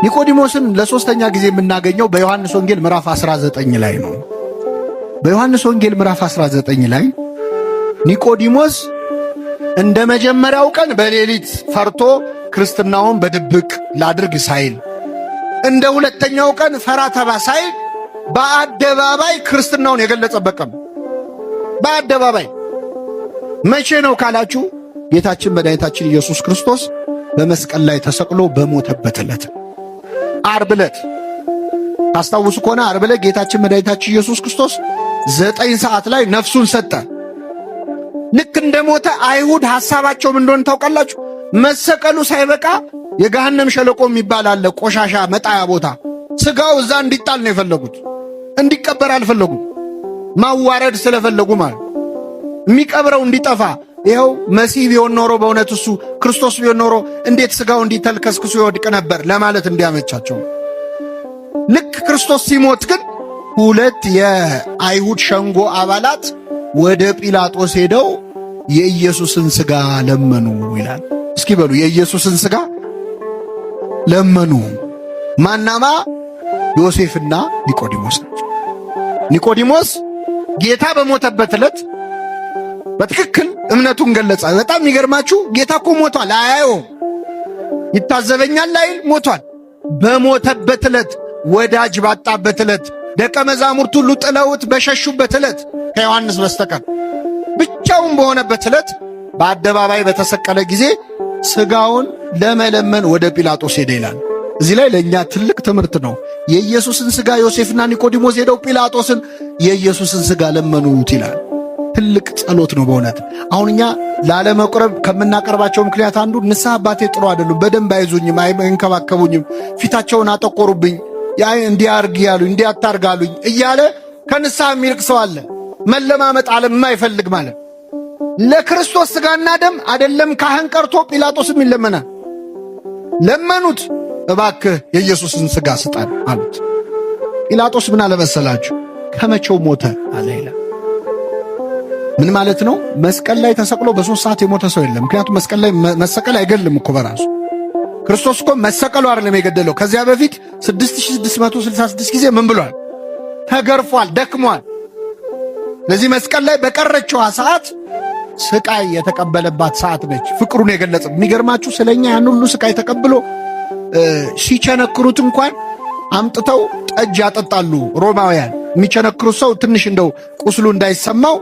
ኒቆዲሞስን ለሶስተኛ ጊዜ የምናገኘው በዮሐንስ ወንጌል ምዕራፍ 19 ላይ ነው። በዮሐንስ ወንጌል ምዕራፍ 19 ላይ ኒቆዲሞስ እንደ መጀመሪያው ቀን በሌሊት ፈርቶ ክርስትናውን በድብቅ ላድርግ ሳይል፣ እንደ ሁለተኛው ቀን ፈራ ተባ ሳይል በአደባባይ ክርስትናውን የገለጸበት ቀን። በአደባባይ መቼ ነው ካላችሁ፣ ጌታችን መድኃኒታችን ኢየሱስ ክርስቶስ በመስቀል ላይ ተሰቅሎ በሞተበት ዕለት፣ ዓርብ ዕለት። ታስታውሱ ከሆነ ዓርብ ዕለት ጌታችን መድኃኒታችን ኢየሱስ ክርስቶስ 9 ሰዓት ላይ ነፍሱን ሰጠ። ልክ እንደ ሞተ አይሁድ ሐሳባቸው ምን እንደሆነ ታውቃላችሁ? መሰቀሉ ሳይበቃ የገሃነም ሸለቆ የሚባል አለ፣ ቆሻሻ መጣያ ቦታ። ስጋው እዛ እንዲጣል ነው የፈለጉት፣ እንዲቀበር አልፈለጉም። ማዋረድ ስለፈለጉ ማለት የሚቀብረው እንዲጠፋ። ይኸው መሲህ ቢሆን ኖሮ፣ በእውነት እሱ ክርስቶስ ቢሆን ኖሮ እንዴት ስጋው እንዲተልከስክሱ ይወድቅ ነበር ለማለት እንዲያመቻቸው። ልክ ክርስቶስ ሲሞት ግን ሁለት የአይሁድ ሸንጎ አባላት ወደ ጲላጦስ ሄደው የኢየሱስን ስጋ ለመኑ ይላል። እስኪ በሉ፣ የኢየሱስን ስጋ ለመኑ። ማናማ? ዮሴፍና ኒቆዲሞስ ናቸው። ኒቆዲሞስ ጌታ በሞተበት ዕለት በትክክል እምነቱን ገለጸ። በጣም የሚገርማችሁ ጌታ እኮ ሞቷል፣ አያየውም፣ ይታዘበኛል አይል፣ ሞቷል። በሞተበት ዕለት፣ ወዳጅ ባጣበት ዕለት፣ ደቀ መዛሙርት ሁሉ ጥለውት በሸሹበት ዕለት ከዮሐንስ በስተቀር ብቻውን በሆነበት ዕለት በአደባባይ በተሰቀለ ጊዜ ስጋውን ለመለመን ወደ ጲላጦስ ሄደ ይላል። እዚህ ላይ ለእኛ ትልቅ ትምህርት ነው። የኢየሱስን ስጋ ዮሴፍና ኒቆዲሞስ ሄደው ጲላጦስን የኢየሱስን ስጋ ለመኑት ይላል። ትልቅ ጸሎት ነው በእውነት። አሁን እኛ ላለመቁረብ ከምናቀርባቸው ምክንያት አንዱ ንስሐ አባቴ ጥሩ አይደሉም፣ በደንብ አይዙኝም፣ አይንከባከቡኝም፣ ፊታቸውን አጠቆሩብኝ፣ እንዲያርግ ያሉኝ እንዲያታርግ አሉኝ እያለ ከንስሐ የሚርቅ ሰው አለ። መለማመጥ አለ የማይፈልግ ማለት። ለክርስቶስ ስጋና ደም አይደለም ካህን ቀርቶ ጲላጦስም ይለመናል። ለመኑት፣ እባክህ የኢየሱስን ስጋ ስጠን አሉት። ጲላጦስ ምን አለመሰላችሁ? ከመቼው ሞተ አለ ይላል። ምን ማለት ነው? መስቀል ላይ ተሰቅሎ በ3 ሰዓት የሞተ ሰው የለም። ምክንያቱም መስቀል ላይ መሰቀል አይገልም እኮ በራሱ። ክርስቶስ እኮ መሰቀሉ አይደለም የገደለው። ከዚያ በፊት 6666 ጊዜ ምን ብሏል? ተገርፏል፣ ደክሟል። ለዚህ መስቀል ላይ በቀረችዋ ሰዓት ስቃይ የተቀበለባት ሰዓት ነች። ፍቅሩን የገለጸ። የሚገርማችሁ ስለኛ ያን ሁሉ ስቃይ ተቀብሎ ሲቸነክሩት እንኳን አምጥተው ጠጅ ያጠጣሉ ሮማውያን። የሚቸነክሩት ሰው ትንሽ እንደው ቁስሉ እንዳይሰማው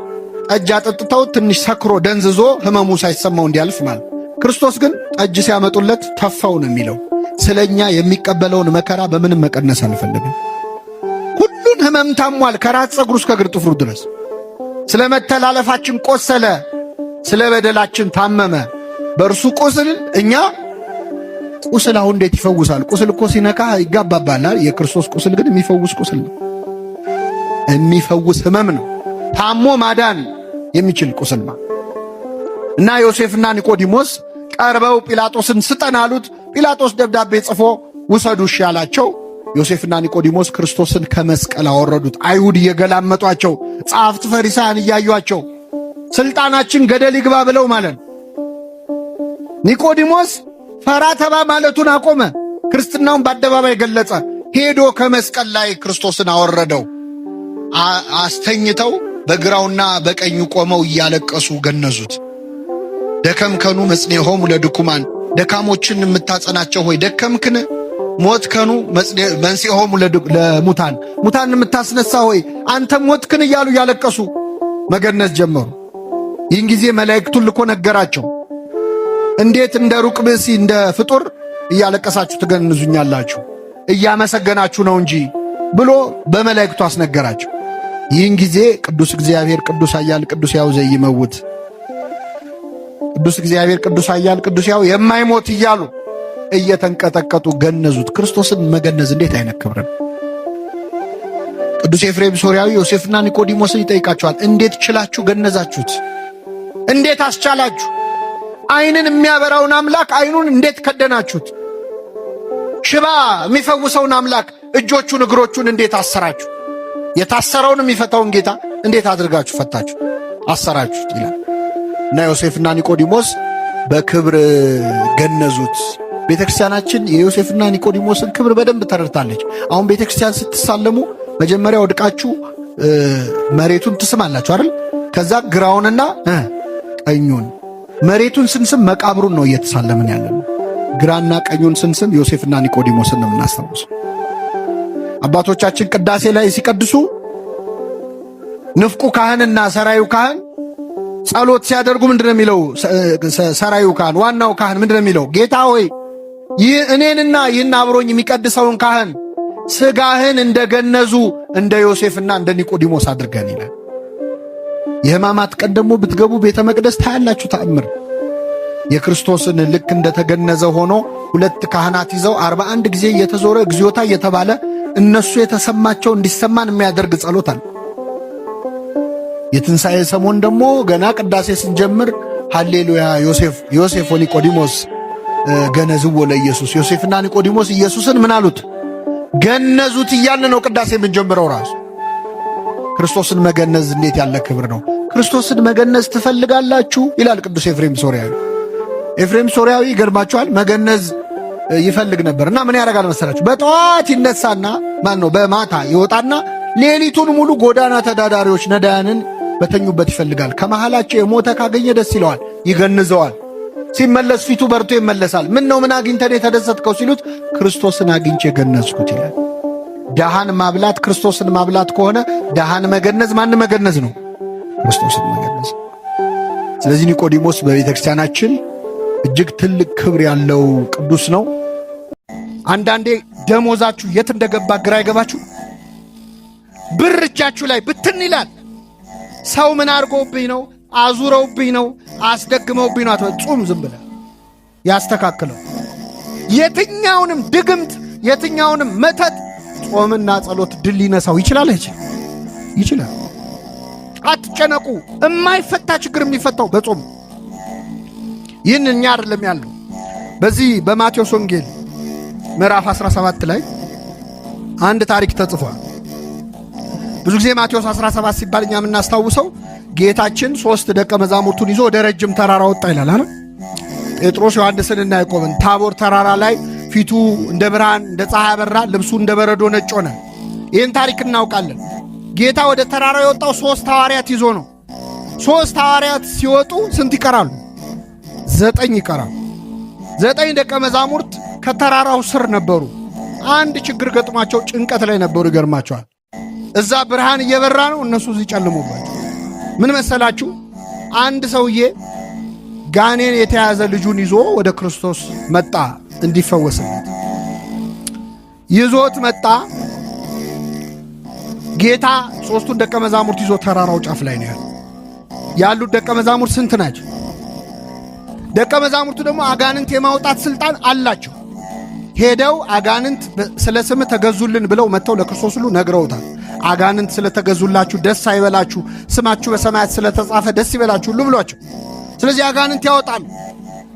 ጠጅ አጠጥተው ትንሽ ሰክሮ ደንዝዞ ህመሙ ሳይሰማው እንዲያልፍ ማለት። ክርስቶስ ግን ጠጅ ሲያመጡለት ተፋው ነው የሚለው። ስለኛ የሚቀበለውን መከራ በምንም መቀነስ አልፈለግም። ሁሉን ህመም ታሟል፣ ከራስ ፀጉሩ እስከ እግር ጥፍሩ ድረስ። ስለ መተላለፋችን ቆሰለ፣ ስለ በደላችን ታመመ። በእርሱ ቁስል እኛ ቁስል አሁን እንዴት ይፈውሳል? ቁስል እኮ ሲነካ ይጋባባል። የክርስቶስ ቁስል ግን የሚፈውስ ቁስል ነው፣ የሚፈውስ ህመም ነው። ታሞ ማዳን የሚችል ቁስል ነው። እና ዮሴፍና ኒቆዲሞስ ቀርበው ጲላጦስን ስጠን አሉት። ጲላጦስ ደብዳቤ ጽፎ ውሰዱ እሺ አላቸው። ዮሴፍና ኒቆዲሞስ ክርስቶስን ከመስቀል አወረዱት። አይሁድ እየገላመጧቸው፣ ጸሐፍት ፈሪሳውያን እያዩአቸው ስልጣናችን ገደል ይግባ ብለው ማለት ነው። ኒቆዲሞስ ፈራ ተባ ማለቱን አቆመ። ክርስትናውን በአደባባይ ገለጸ። ሄዶ ከመስቀል ላይ ክርስቶስን አወረደው። አስተኝተው በግራውና በቀኙ ቆመው እያለቀሱ ገነዙት። ደከምከኑ መጽንዔሆሙ ለድኩማን፣ ደካሞችን የምታጸናቸው ሆይ ደከምክን? ሞትከኑ መንሥኤሆሙ ለሙታን፣ ሙታን የምታስነሳ ሆይ አንተ ሞትክን? እያሉ እያለቀሱ መገነዝ ጀመሩ። ይህን ጊዜ መላእክቱን ልኮ ነገራቸው። እንዴት እንደ ሩቅ ብእሲ እንደ ፍጡር እያለቀሳችሁ ትገንዙኛላችሁ? እያመሰገናችሁ ነው እንጂ ብሎ በመላእክቱ አስነገራቸው። ይህን ጊዜ ቅዱስ እግዚአብሔር ቅዱስ ኃያል ቅዱስ ሕያው ዘኢይመውት፣ ቅዱስ እግዚአብሔር ቅዱስ ኃያል ቅዱስ ሕያው የማይሞት እያሉ እየተንቀጠቀጡ ገነዙት። ክርስቶስን መገነዝ እንዴት አይነት ክብር ነው! ቅዱስ ኤፍሬም ሶርያዊ ዮሴፍና ኒቆዲሞስን ይጠይቃቸዋል። እንዴት ችላችሁ ገነዛችሁት? እንዴት አስቻላችሁ? ዓይንን የሚያበራውን አምላክ ዓይኑን እንዴት ከደናችሁት? ሽባ የሚፈውሰውን አምላክ እጆቹን እግሮቹን እንዴት አሰራችሁ? የታሰረውን የሚፈታውን ጌታ እንዴት አድርጋችሁ ፈታችሁ አሰራችሁት? ይላል። እና ዮሴፍና ኒቆዲሞስ በክብር ገነዙት። ቤተክርስቲያናችን የዮሴፍና ኒቆዲሞስን ክብር በደንብ ተረድታለች። አሁን ቤተክርስቲያን ስትሳለሙ መጀመሪያ ወድቃችሁ መሬቱን ትስማላችሁ አይደል? ከዛ ግራውንና ቀኙን። መሬቱን ስንስም መቃብሩን ነው እየተሳለምን ያለነው። ግራና ቀኙን ስንስም ዮሴፍና ኒቆዲሞስን ነው የምናስታውሰው። አባቶቻችን ቅዳሴ ላይ ሲቀድሱ ንፍቁ ካህንና ሰራዩ ካህን ጸሎት ሲያደርጉ ምንድን ነው የሚለው? ሰራዩ ካህን ዋናው ካህን ምንድን ነው የሚለው? ጌታ ሆይ ይህ እኔንና ይህን አብሮኝ የሚቀድሰውን ካህን ስጋህን እንደገነዙ እንደ ዮሴፍና እንደ ኒቆዲሞስ አድርገን ይላል። የሕማማት ቀን ደግሞ ብትገቡ ቤተ መቅደስ ታያላችሁ ተአምር። የክርስቶስን ልክ እንደተገነዘ ሆኖ ሁለት ካህናት ይዘው 41 ጊዜ እየተዞረ እግዚኦታ እየተባለ እነሱ የተሰማቸው እንዲሰማን የሚያደርግ ጸሎት አለ። የትንሣኤ ሰሞን ደግሞ ገና ቅዳሴ ስንጀምር ሃሌሉያ ዮሴፍ ዮሴፍ ወኒቆዲሞስ ገነዝዎ ለኢየሱስ፣ ዮሴፍና ኒቆዲሞስ ኢየሱስን ምን አሉት? ገነዙት እያልን ነው ቅዳሴ የምንጀምረው። ራሱ ክርስቶስን መገነዝ እንዴት ያለ ክብር ነው! ክርስቶስን መገነዝ ትፈልጋላችሁ ይላል ቅዱስ ኤፍሬም ሶርያዊ። ኤፍሬም ሶርያዊ ይገርማችኋል፣ መገነዝ ይፈልግ ነበር እና ምን ያደርጋል መሰላችሁ? በጠዋት ይነሳና ማን ነው በማታ ይወጣና ሌሊቱን ሙሉ ጎዳና ተዳዳሪዎች ነዳያንን በተኙበት ይፈልጋል። ከመሃላቸው የሞተ ካገኘ ደስ ይለዋል፣ ይገንዘዋል። ሲመለስ ፊቱ በርቶ ይመለሳል። ምን ነው ምን አግኝተን የተደሰትከው ሲሉት ክርስቶስን አግኝቼ ገነዝኩት ይላል። ደሃን ማብላት ክርስቶስን ማብላት ከሆነ ደሃን መገነዝ ማን መገነዝ ነው? ክርስቶስን መገነዝ። ስለዚህ ኒቆዲሞስ በቤተ ክርስቲያናችን እጅግ ትልቅ ክብር ያለው ቅዱስ ነው። አንዳንዴ ደሞዛችሁ የት እንደገባ ግራ ይገባችሁ። ብር እጃችሁ ላይ ብትን ይላል። ሰው ምን አድርጎብኝ ነው፣ አዙረውብኝ ነው፣ አስደግመውብኝ ነው አትበል። ጹም፣ ዝም ብለህ ያስተካክለው። የትኛውንም ድግምት የትኛውንም መተት ጾምና ጸሎት ድል ሊነሳው ይችላል። ይችላል። አትጨነቁ። የማይፈታ ችግር የሚፈታው በጾም። ይህን እኛ አይደለም ያለው። በዚህ በማቴዎስ ወንጌል ምዕራፍ 17 ላይ አንድ ታሪክ ተጽፏል። ብዙ ጊዜ ማቴዎስ 17 ሲባል እኛ የምናስታውሰው ጌታችን ሶስት ደቀ መዛሙርቱን ይዞ ወደ ረጅም ተራራ ወጣ ይላል አይደል? ጴጥሮስ ዮሐንስንና ያዕቆብን ታቦር ተራራ ላይ ፊቱ እንደ ብርሃን እንደ ፀሐይ አበራ፣ ልብሱ እንደ በረዶ ነጭ ሆነ። ይህን ታሪክ እናውቃለን። ጌታ ወደ ተራራ የወጣው ሶስት ሐዋርያት ይዞ ነው። ሶስት ሐዋርያት ሲወጡ ስንት ይቀራሉ? ዘጠኝ ይቀራሉ። ዘጠኝ ደቀ መዛሙርት ከተራራው ስር ነበሩ። አንድ ችግር ገጥሟቸው ጭንቀት ላይ ነበሩ። ይገርማቸዋል። እዛ ብርሃን እየበራ ነው፣ እነሱ እዚህ ጨልሞባቸው። ምን መሰላችሁ? አንድ ሰውዬ ጋኔን የተያዘ ልጁን ይዞ ወደ ክርስቶስ መጣ እንዲፈወስለት ይዞት መጣ። ጌታ ሶስቱን ደቀ መዛሙርት ይዞ ተራራው ጫፍ ላይ ነው ያለው። ያሉት ደቀ መዛሙርት ስንት ናቸው? ደቀ መዛሙርቱ ደግሞ አጋንንት የማውጣት ስልጣን አላቸው። ሄደው አጋንንት ስለ ስም ተገዙልን ብለው መጥተው ለክርስቶስ ሁሉ ነግረውታል። አጋንንት ስለተገዙላችሁ ደስ አይበላችሁ፣ ስማችሁ በሰማያት ስለተጻፈ ደስ ይበላችሁ ሁሉ ብሏቸው። ስለዚህ አጋንንት ያወጣሉ።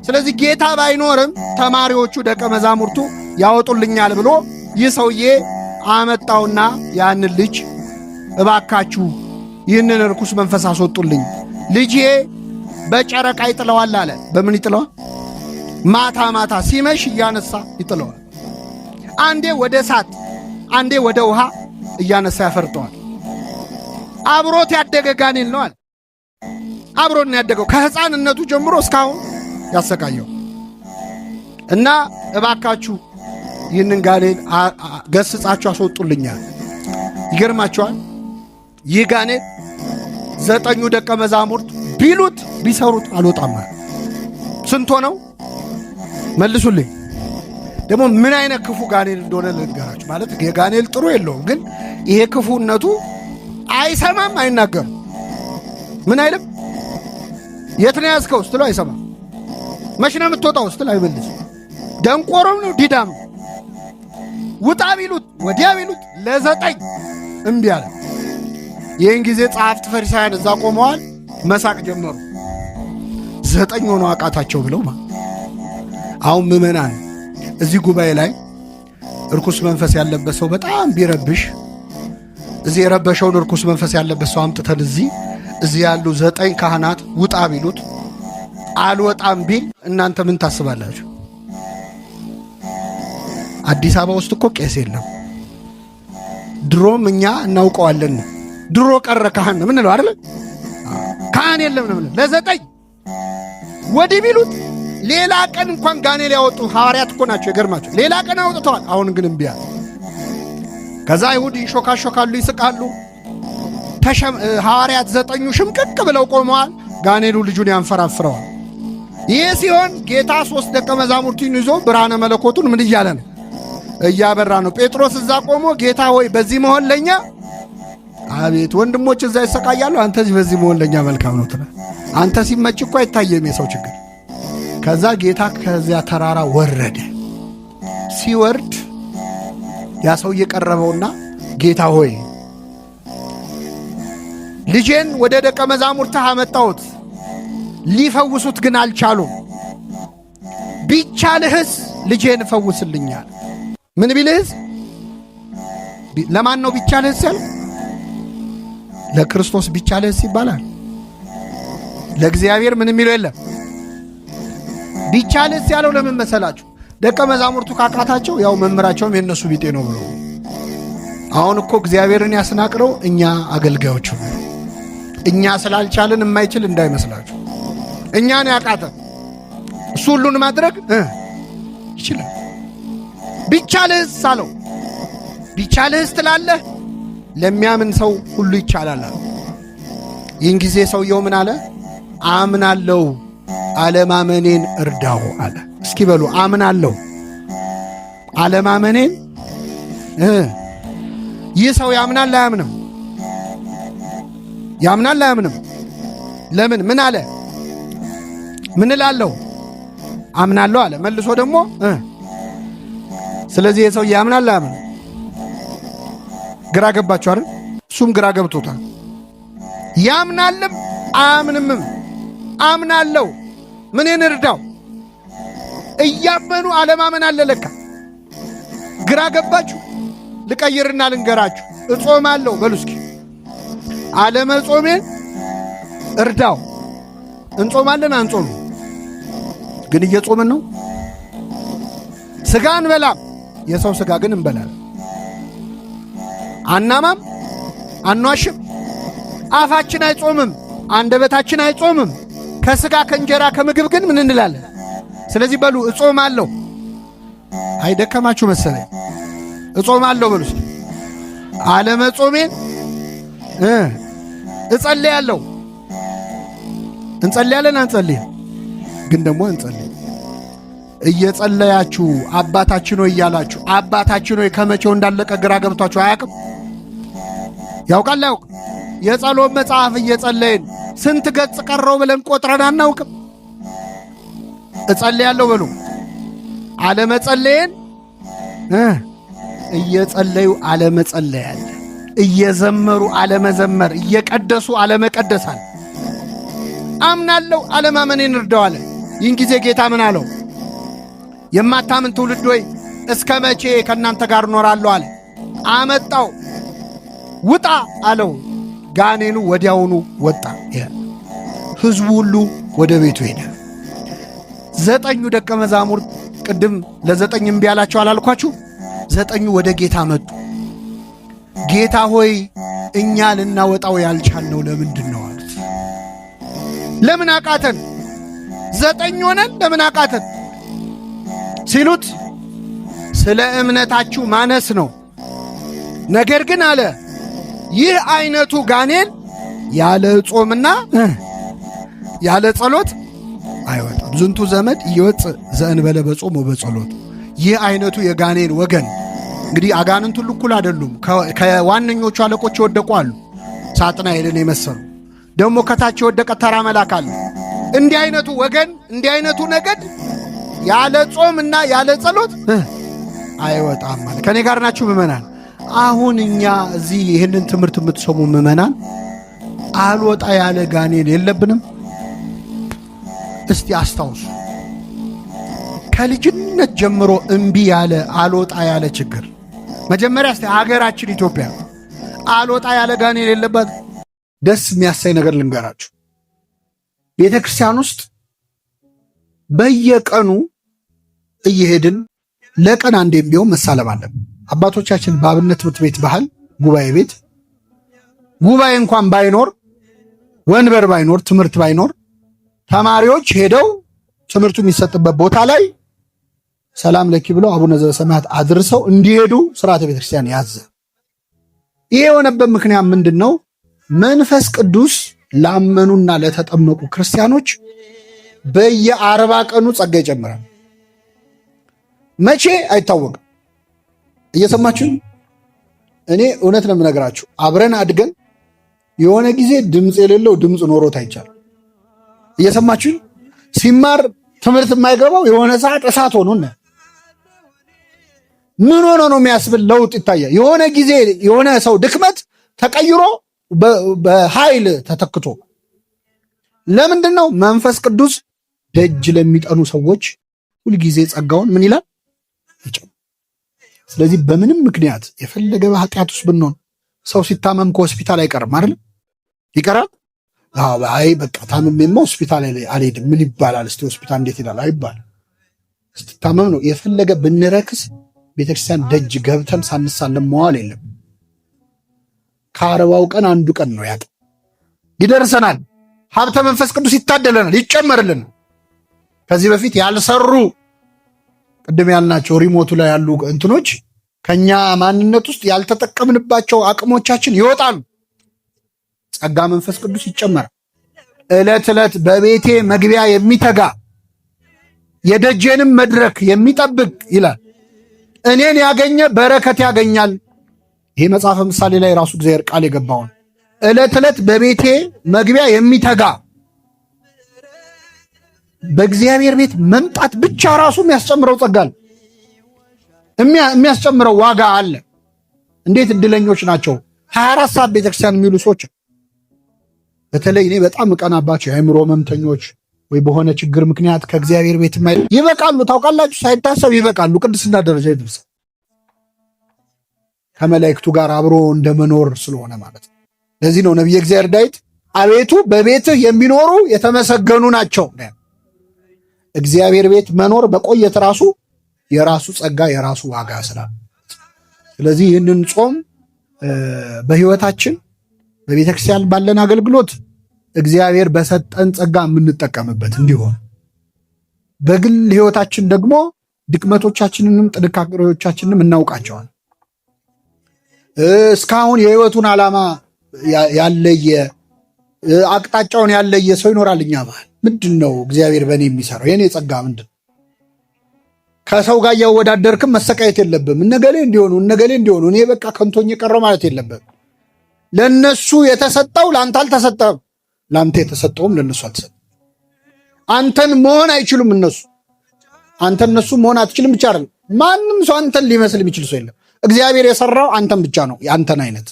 ስለዚህ ጌታ ባይኖርም ተማሪዎቹ ደቀ መዛሙርቱ ያወጡልኛል ብሎ ይህ ሰውዬ አመጣውና ያንን ልጅ እባካችሁ ይህንን ርኩስ መንፈስ አስወጡልኝ፣ ልጄ በጨረቃ ይጥለዋል አለ። በምን ይጥለዋል? ማታ ማታ ሲመሽ እያነሳ ይጥለዋል። አንዴ ወደ እሳት፣ አንዴ ወደ ውሃ እያነሳ ያፈርጠዋል። አብሮት ያደገ ጋኔን ነው አለ። አብሮት ያደገው ከሕፃንነቱ ጀምሮ እስካሁን ያሰቃየው እና እባካችሁ ይህንን ጋኔን ገስጻችሁ አስወጡልኛል። ይገርማችኋል። ይህ ጋኔን ዘጠኙ ደቀ መዛሙርት ቢሉት ቢሰሩት አልወጣም። ስንት ሆነው መልሱልኝ። ደግሞ ምን አይነት ክፉ ጋኔል እንደሆነ ልንገራችሁ። ማለት የጋኔል ጥሩ የለውም፣ ግን ይሄ ክፉነቱ አይሰማም፣ አይናገርም። ምን አይልም። የት ነው ያዝከው ስትለው አይሰማም። መች ነው የምትወጣው ስትል አይመልስም። ደንቆሮም ነው ዲዳም ነው። ውጣ ቢሉት ወዲያ ቢሉት ለዘጠኝ እምቢ አለ። ይህን ጊዜ ጸሐፍት ፈሪሳውያን እዛ ቆመዋል፣ መሳቅ ጀመሩ። ዘጠኝ ሆነው አቃታቸው ብለው አሁን ምዕመናን እዚህ ጉባኤ ላይ እርኩስ መንፈስ ያለበት ሰው በጣም ቢረብሽ እዚህ የረበሸውን እርኩስ መንፈስ ያለበት ሰው አምጥተን እዚህ ያሉ ዘጠኝ ካህናት ውጣ ቢሉት አልወጣም ቢል እናንተ ምን ታስባላችሁ? አዲስ አበባ ውስጥ እኮ ቄስ የለም። ድሮም እኛ እናውቀዋለን። ድሮ ቀረ ካህን ነው ምንለው አይደል? ካህን የለም ነው ምንለው። ለዘጠኝ ወዲህ ቢሉት ሌላ ቀን እንኳን ጋኔል ያወጡ ሐዋርያት እኮ ናቸው። የገርማቸው ሌላ ቀን አውጥተዋል። አሁን ግን እምቢ አለ። ከዛ አይሁድ ይሾካሾካሉ፣ ይስቃሉ። ሐዋርያት ዘጠኙ ሽምቅቅ ብለው ቆመዋል። ጋኔሉ ልጁን ያንፈራፍረዋል። ይህ ሲሆን ጌታ ሶስት ደቀ መዛሙርቱን ይዞ ብርሃነ መለኮቱን ምን እያለ ነው? እያበራ ነው። ጴጥሮስ እዛ ቆሞ ጌታ ሆይ በዚህ መሆን ለኛ አቤት፣ ወንድሞች እዛ ይሰቃያሉ፣ አንተ በዚህ መሆን ለኛ መልካም ነው ትላለህ። አንተ ሲመች እኮ አይታየም የሰው ችግር። ከዛ ጌታ ከዚያ ተራራ ወረደ። ሲወርድ ያ ሰው እየቀረበውና ጌታ ሆይ ልጄን ወደ ደቀ መዛሙርትህ አመጣሁት፣ ሊፈውሱት ግን አልቻሉም። ቢቻልህስ ልጄን ፈውስልኛል። ምን ቢልህስ? ለማን ነው ቢቻልህስ ያለው? ለክርስቶስ ቢቻልህስ ይባላል። ለእግዚአብሔር ምን የሚለው የለም። ቢቻልህስ ያለው ለምን መሰላችሁ? ደቀ መዛሙርቱ ካቃታቸው ያው መምህራቸውም የነሱ ቢጤ ነው ብሎ። አሁን እኮ እግዚአብሔርን ያስናቅረው እኛ አገልጋዮቹ እኛ ስላልቻልን የማይችል እንዳይመስላችሁ። እኛን ያቃተ እሱ ሁሉን ማድረግ ይችላል። ቢቻልህስ አለው። ቢቻልህስ ትላለህ፣ ለሚያምን ሰው ሁሉ ይቻላል አለ። ይህን ጊዜ ሰውየው ምን አለ? አምናለሁ፣ አለማመኔን እርዳው አለ። እስኪ በሉ አምናለሁ፣ አለማመኔን። ይህ ሰው ያምናል አያምንም? ያምናል አያምንም? ለምን ምን አለ? ምን እላለሁ? አምናለሁ አለ። መልሶ ደግሞ ስለዚህ የሰው ያምናል አያምንም? ግራ ገባችሁ አይደል? እሱም ግራ ገብቶታል። ያምናልም አያምንምም። አምናለሁ ምንን እርዳው? እያመኑ አለማመን አለ ለካ። ግራ ገባችሁ? ልቀይርና ልንገራችሁ። እጾማለሁ በሉ እስኪ። አለመጾሜን እርዳው። እንጾማለን አንጾም? ግን እየጾምን ነው። ስጋ አንበላም፣ የሰው ስጋ ግን እንበላለን። አናማም፣ አኗሽም። አፋችን አይጾምም፣ አንደበታችን አይጾምም። ከስጋ ከእንጀራ ከምግብ ግን ምን እንላለን? ስለዚህ በሉ እጾማለሁ። አይደከማችሁ መሰለኝ። እጾማለሁ በሉ እስኪ። አለመጾሜን እጸልያለሁ። እንጸልያለን አንጸልይም? ግን ደግሞ እንጸልይ። እየጸለያችሁ አባታችን ሆይ እያላችሁ አባታችን ሆይ ከመቼው እንዳለቀ ግራ ገብቷችሁ አያውቅም? ያውቃል አያውቅም? የጸሎት መጽሐፍ እየጸለይን ስንት ገጽ ቀረው ብለን ቆጥረን አናውቅም? እጸልያለሁ በሉ። አለመጸለይን እየጸለዩ አለመጸለይ አለ። እየዘመሩ አለመዘመር፣ እየቀደሱ አለመቀደስ አለ። አምናለሁ አለማመኔን እርዳው አለ። ይህን ጊዜ ጌታ ምን አለው? የማታምን ትውልድ ሆይ እስከ መቼ ከእናንተ ጋር እኖራለሁ አለ። አመጣው፣ ውጣ አለው። ጋኔኑ ወዲያውኑ ወጣ። ሕዝቡ ሁሉ ወደ ቤቱ ሄደ። ዘጠኙ ደቀ መዛሙርት ቅድም ለዘጠኝ እምቢ አላቸው አላልኳችሁ? ዘጠኙ ወደ ጌታ መጡ። ጌታ ሆይ እኛ ልናወጣው ያልቻልነው ለምንድን ነው አሉት። ለምን አቃተን? ዘጠኝ ሆነን ለምን አቃተን ሲሉት ስለ እምነታችሁ ማነስ ነው። ነገር ግን አለ ይህ አይነቱ ጋኔን ያለ ጾምና ያለ ጸሎት አይወጣም። ዝንቱ ዘመድ ኢይወፅእ ዘእንበለ በጾም ወበጸሎት። ይህ አይነቱ የጋኔን ወገን እንግዲህ አጋንንት ሁሉ እኩል አይደሉም። ከዋነኞቹ አለቆች የወደቁ አሉ፣ ሳጥናኤልን የመሰሉ ደግሞ ከታች የወደቀ ተራ መልአክ አለ። እንዲህ አይነቱ ወገን እንዲህ አይነቱ ነገድ ያለ ጾም እና ያለ ጸሎት አይወጣም ማለት። ከኔ ጋር ናችሁ ምእመናን? አሁን እኛ እዚህ ይህንን ትምህርት የምትሰሙ ምእመናን አልወጣ ያለ ጋኔን የለብንም? እስቲ አስታውሱ። ከልጅነት ጀምሮ እምቢ ያለ አልወጣ ያለ ችግር መጀመሪያ እስቲ አገራችን ኢትዮጵያ አልወጣ ያለ ጋኔን የለባት። ደስ የሚያሳይ ነገር ልንገራችሁ። ቤተ ክርስቲያን ውስጥ በየቀኑ እየሄድን ለቀን አንዴም ቢሆን መሳለም አለብን። አባቶቻችን በአብነት ትምህርት ቤት ባህል ጉባኤ ቤት ጉባኤ እንኳን ባይኖር፣ ወንበር ባይኖር፣ ትምህርት ባይኖር ተማሪዎች ሄደው ትምህርቱ የሚሰጥበት ቦታ ላይ ሰላም ለኪ ብለው አቡነ ዘበሰማያት አድርሰው እንዲሄዱ ስርዓተ ቤተክርስቲያን ያዘ። ይሄ የሆነበት ምክንያት ምንድን ነው? መንፈስ ቅዱስ ላመኑና ለተጠመቁ ክርስቲያኖች በየ40 ቀኑ ጸጋ ይጨምራል። መቼ አይታወቅም። እየሰማችሁ? እኔ እውነት ነው የምነግራችሁ። አብረን አድገን የሆነ ጊዜ ድምፅ የሌለው ድምፅ ኖሮት አይቻልም። እየሰማችሁ? ሲማር ትምህርት የማይገባው የሆነ ሰዓት እሳት ሆኖ ምን ሆኖ ነው የሚያስብል ለውጥ ይታያል። የሆነ ጊዜ የሆነ ሰው ድክመት ተቀይሮ በኃይል ተተክቶ ለምንድን ነው? መንፈስ ቅዱስ ደጅ ለሚጠኑ ሰዎች ሁልጊዜ ጸጋውን ምን ይላል? ስለዚህ በምንም ምክንያት የፈለገ በኃጢአት ውስጥ ብንሆን ሰው ሲታመም ከሆስፒታል አይቀርም አይደል? ይቀራል? አይ በቃ ታምሜማ ሆስፒታል አልሄድም ምን ይባላል? እስቲ ሆስፒታል እንዴት ይላል? አይባል። ስትታመም ነው የፈለገ ብንረክስ ቤተክርስቲያን ደጅ ገብተን ሳንሳለም መዋል የለም። ከ40ው ቀን አንዱ ቀን ነው ያቀ ይደርሰናል። ሀብተ መንፈስ ቅዱስ ይታደለናል፣ ይጨመርልን። ከዚህ በፊት ያልሰሩ ቅድም ያልናቸው ሪሞቱ ላይ ያሉ እንትኖች ከኛ ማንነት ውስጥ ያልተጠቀምንባቸው አቅሞቻችን ይወጣሉ። ጸጋ መንፈስ ቅዱስ ይጨመራል። ዕለት ዕለት በቤቴ መግቢያ የሚተጋ የደጄንም መድረክ የሚጠብቅ ይላል፣ እኔን ያገኘ በረከት ያገኛል። ይሄ መጽሐፈ ምሳሌ ላይ ራሱ እግዚአብሔር ቃል የገባውን ዕለት ዕለት በቤቴ መግቢያ የሚተጋ፣ በእግዚአብሔር ቤት መምጣት ብቻ ራሱ የሚያስጨምረው ጸጋል፣ የሚያስጨምረው ዋጋ አለ። እንዴት እድለኞች ናቸው 24 ሰዓት ቤተክርስቲያን የሚሉ ሰዎች። በተለይ እኔ በጣም እቀናባቸው የአእምሮ ህመምተኞች ወይ በሆነ ችግር ምክንያት ከእግዚአብሔር ቤት ይበቃሉ። ታውቃላችሁ፣ ሳይታሰብ ይበቃሉ። ቅድስና ደረጃ ይደርሳል። ከመላእክቱ ጋር አብሮ እንደመኖር ስለሆነ ማለት ነው። ለዚህ ነው ነቢየ እግዚአብሔር ዳዊት አቤቱ በቤትህ የሚኖሩ የተመሰገኑ ናቸው። እግዚአብሔር ቤት መኖር በቆየት ራሱ የራሱ ጸጋ የራሱ ዋጋ ስላለ፣ ስለዚህ ይህንን ጾም በህይወታችን በቤተክርስቲያን ባለን አገልግሎት እግዚአብሔር በሰጠን ጸጋ የምንጠቀምበት እንዲሆን፣ በግል ህይወታችን ደግሞ ድክመቶቻችንንም ጥንካሬዎቻችንንም እናውቃቸዋል። እስካሁን የህይወቱን ዓላማ ያለየ፣ አቅጣጫውን ያለየ ሰው ይኖራል። እኛ መሃል ምንድን ነው እግዚአብሔር በእኔ የሚሰራው? የእኔ ጸጋ ምንድን ነው? ከሰው ጋር እያወዳደርክም መሰቃየት የለብም። እነገሌ እንዲሆኑ እነገሌ እንዲሆኑ እኔ በቃ ከንቶኝ የቀረው ማለት የለብም። ለነሱ የተሰጠው ለአንተ አልተሰጠም። ለአንተ የተሰጠውም ለነሱ አልተሰጠም። አንተን መሆን አይችሉም እነሱ። አንተ እነሱ መሆን አትችልም ብቻ አይደለም፣ ማንም ሰው አንተን ሊመስል የሚችል ሰው የለም። እግዚአብሔር የሰራው አንተን ብቻ ነው። የአንተን አይነት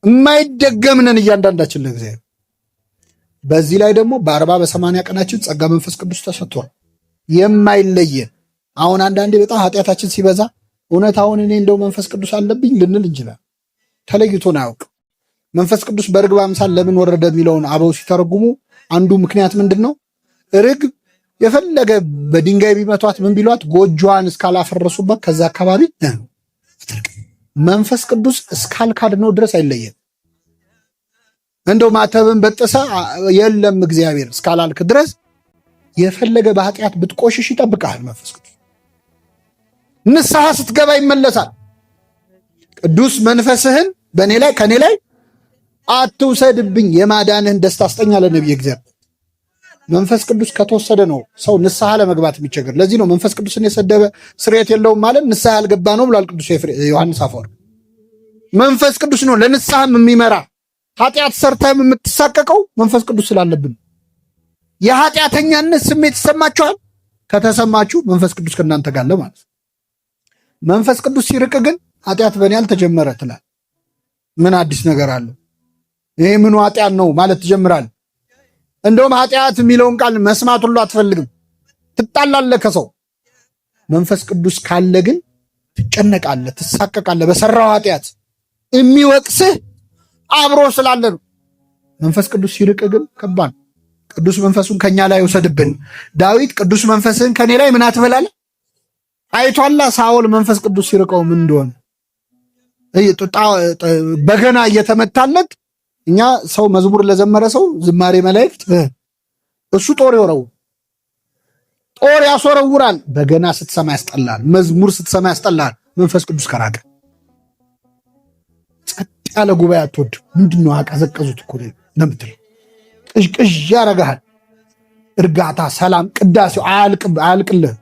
የማይደገም ነን እያንዳንዳችን ለእግዚአብሔር። በዚህ ላይ ደግሞ በ40 በ80 ቀናችን ጸጋ መንፈስ ቅዱስ ተሰጥቷል፣ የማይለየን። አሁን አንዳንዴ በጣም ኃጢአታችን ሲበዛ እውነት አሁን እኔ እንደው መንፈስ ቅዱስ አለብኝ ልንል እንችላለን። ተለይቶን አያውቅም። መንፈስ ቅዱስ በርግብ አምሳል ለምን ወረደ የሚለውን አበው ሲተረጉሙ አንዱ ምክንያት ምንድን ነው? ርግብ የፈለገ በድንጋይ ቢመቷት ምን ቢሏት ጎጆዋን እስካላፈረሱበት ከዛ አካባቢ መንፈስ ቅዱስ እስካልካድነው ድረስ አይለየም። እንደው ማተብን በጥሰ የለም እግዚአብሔር እስካላልክ ድረስ የፈለገ በኃጢአት ብትቆሽሽ ይጠብቃል መንፈስ ቅዱስ። ንስሐ ስትገባ ይመለሳል። ቅዱስ መንፈስህን በእኔ ላይ ከኔ ላይ አትውሰድብኝ፣ የማዳንህን ደስታ አስጠኝ አለ ነቢየ እግዚአብሔር። መንፈስ ቅዱስ ከተወሰደ ነው ሰው ንስሐ ለመግባት የሚቸገር። ለዚህ ነው መንፈስ ቅዱስን የሰደበ ስርየት የለውም ማለት ንስሐ ያልገባ ነው ብሏል ቅዱስ ዮሐንስ አፈወርቅ። መንፈስ ቅዱስ ነው ለንስሐም የሚመራ። ኃጢአት ሰርተህም የምትሳቀቀው መንፈስ ቅዱስ ስላለብን። የኃጢአተኛነት ስሜት ይሰማችኋል። ከተሰማችሁ መንፈስ ቅዱስ ከእናንተ ጋር አለ ማለት ነው። መንፈስ ቅዱስ ሲርቅ ግን ኃጢአት በእኔ አልተጀመረ ትላል። ምን አዲስ ነገር አለ? ይሄ ምኑ ኃጢአት ነው ማለት ትጀምራል። እንደውም ኃጢአት የሚለውን ቃል መስማት ሁሉ አትፈልግም። ትጣላለህ ከሰው። መንፈስ ቅዱስ ካለ ግን ትጨነቃለህ፣ ትሳቀቃለህ። በሰራው ኃጢአት የሚወቅስህ አብሮ ስላለ ነው። መንፈስ ቅዱስ ሲርቅ ግን ከባድ። ቅዱስ መንፈሱን ከኛ ላይ ውሰድብን። ዳዊት ቅዱስ መንፈስህን ከኔ ላይ ምን አትበላለ አይቷላ ሳኦል መንፈስ ቅዱስ ሲርቀው ምን እንደሆነ በገና እየተመታለት እኛ ሰው መዝሙር ለዘመረ ሰው ዝማሬ መላእክት እሱ ጦር ይወረው ጦር ያስወረውራል። በገና ስትሰማ ያስጠላል። መዝሙር ስትሰማ ያስጠላል። መንፈስ ቅዱስ ከራቀ ጸጥ ያለ ጉባኤ አትወድም። ምንድን ነው አቀዘቀዙት እኮ ነው የምትለው። ቅዥቅዥ ያረጋሃል። እርጋታ፣ ሰላም፣ ቅዳሴው አያልቅልህ።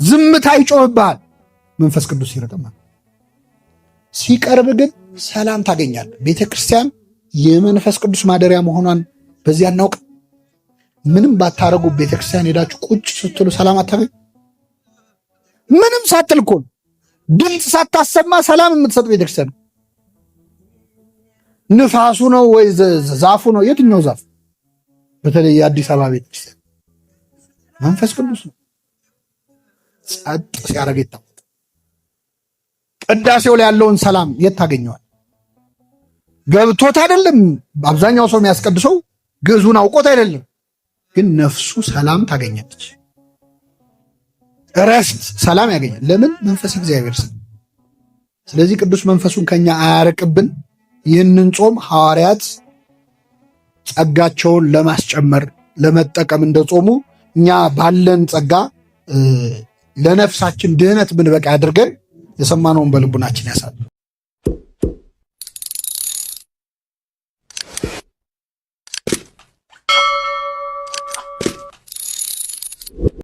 ዝምታ ይጮህብሃል። መንፈስ ቅዱስ ሲርቅማ ሲቀርብ ግን ሰላም ታገኛለህ። ቤተ ክርስቲያን የመንፈስ ቅዱስ ማደሪያ መሆኗን በዚያ እናውቅ። ምንም ባታረጉ ቤተክርስቲያን ሄዳችሁ ቁጭ ስትሉ ሰላም አታገኙ። ምንም ሳትል እኮ ድምፅ ሳታሰማ ሰላም የምትሰጥ ቤተክርስቲያን ንፋሱ ነው ወይ ዛፉ ነው? የትኛው ዛፍ? በተለይ የአዲስ አበባ ቤተክርስቲያን መንፈስ ቅዱስ ነው። ጸጥ ሲያደርግ ይታወቅ። ቅዳሴው ላይ ያለውን ሰላም የት ታገኘዋል? ገብቶት አይደለም። አብዛኛው ሰው የሚያስቀድሰው ግዕዙን አውቆት አይደለም፣ ግን ነፍሱ ሰላም ታገኛለች። እረፍት፣ ሰላም ያገኛል። ለምን? መንፈስ እግዚአብሔር። ስለዚህ ቅዱስ መንፈሱን ከኛ አያርቅብን። ይህንን ጾም ሐዋርያት ጸጋቸውን ለማስጨመር ለመጠቀም እንደጾሙ እኛ ባለን ጸጋ ለነፍሳችን ድህነት ብንበቃ አድርገን የሰማነውን በልቡናችን ያሳል።